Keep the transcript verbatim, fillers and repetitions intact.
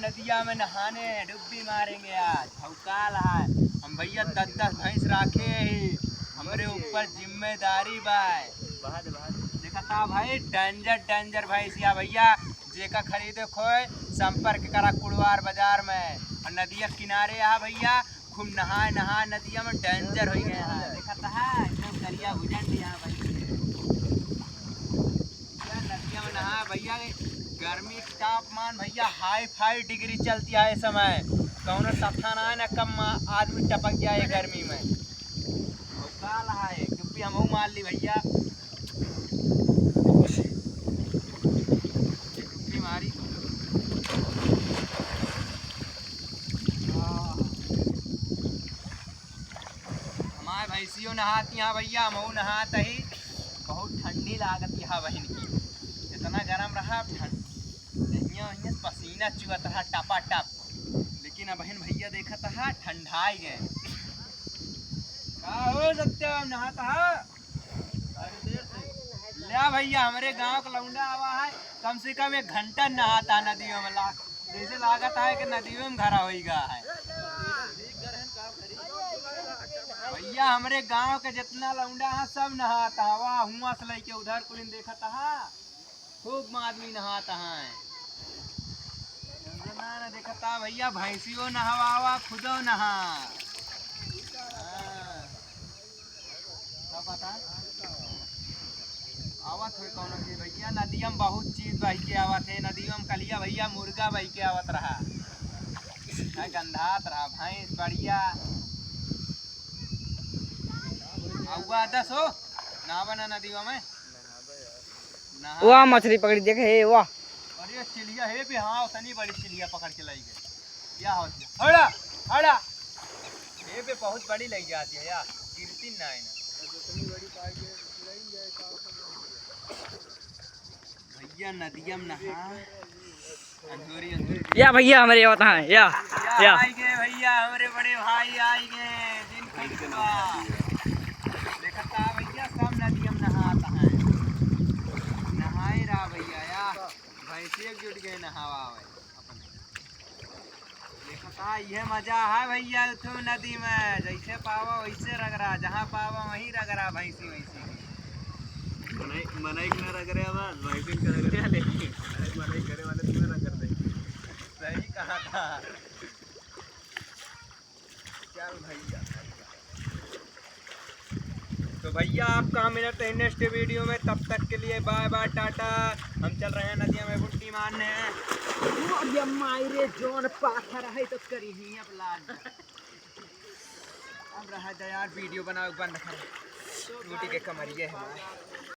नदिया में नहाने हैं, डुब्बी मारेंगे आज। भौकाल है। हम भैया दस दस भैंस राखे ही, हमरे ऊपर जिम्मेदारी बा। देखा था भाई, danger danger भैंसिया भैया, जेका खरीदे खोए संपर्क करा कुड़वार बाजार में। और नदिया किनारे आ भैया, खूब नहाए नहाए नदिया में danger होइ गए हैं। देखा था एकदम करिया भुजंडी है भाई। भैया, नदिया में नहा भैया, गर्मी के तापमान भैया high five degree चलती है इस समय। कौनो सफा ना है ना कम, आदमी टपक जाए गर्मी में। और का लहा है, डुब्बी हमहू मार ली भैया। डुब्बी मारी। हमार भैंसियो नहात यहाँ भैया, हमहू नहात ही। बहुत ठंडी लागत यहाँ बहिन की, इतना गरम रहा ठंड, हियाँ हियाँ पसीना चुअत रहा टपा टप। लेकिन अब बहिन भैया देखत हा ठंडाई गए। का हो सत्यम, नहात हा? ल्या भैया, हमरे गाँव का लौंडा आवा है, कम से कम एक घंटा नहात हा नदियों में। ला जैसे लागत है कि नदियों में घरा होई गा है। भैया, हमरे गाँव के जितना लौंडा है सब नहात हा, वाह हुआँ से लइके उधर कुलिन देखत हा, खूब आदमी नहात है। ना, ना, देखत हा भैया, भैंसियो नहवावा, खुदो नहा। हाँ। का पता? आवत होई कौनो चीज भैया, नदिया में बहुत चीज बहि के आवत है। नदिया में कलिया भैया मुर्गा बहि के आवत रहा, आ गंधात रहा, भैंस, बढ़िया। आउआ दस हो, नहावा ना नदिया में। नहा। वाह, मछली पकड़ी, देख, हे, वाह। अरे, चिलिया हे बे, हाँ, उतनी बड़ी चिलिया पकड़ के लाई गए। क्या होती है? हड़ा, हड़ा। हे बे, बहुत बड़ी लग जाती है यार, गिरती ना है ना। भैया, नदिया में नहा। अंजोरी, अंजोरी। या भैया, हमरे आवत हैं, या, या या। आई गए भैया, हमरे बड़े भाई आई गए, जिन खुशबा। देखत हा भैया, सब नदिया में नहात हैं। नहाए रहा भैया, या। भैंसिया जुट गए नहावा आवे अपने। देखत हा, ये मजा है भैया, तू नदी में जैसे पावा वैसे रगड़ा, जहाँ पावा वहीं रगड़ा भैंसी वैंसी के। मनई, मनई के ना रगड़े आवा, भैंसी के रगड़े आले। मनई करे वाले तुम्हें रगड़ दे। सही कहा था। चल भैया। तो भैया, आपका हम मिलते हैं next video में, तब तक के लिए bye bye, टाटा। हम चल रहे हैं नदिया में बुड्डी मारने। अरे माई रे, जौन पाथर है तो करी ही अब लाग। अब रहा दे यार, video बनावे बंद कर। टूटी के कमरिए हमारे।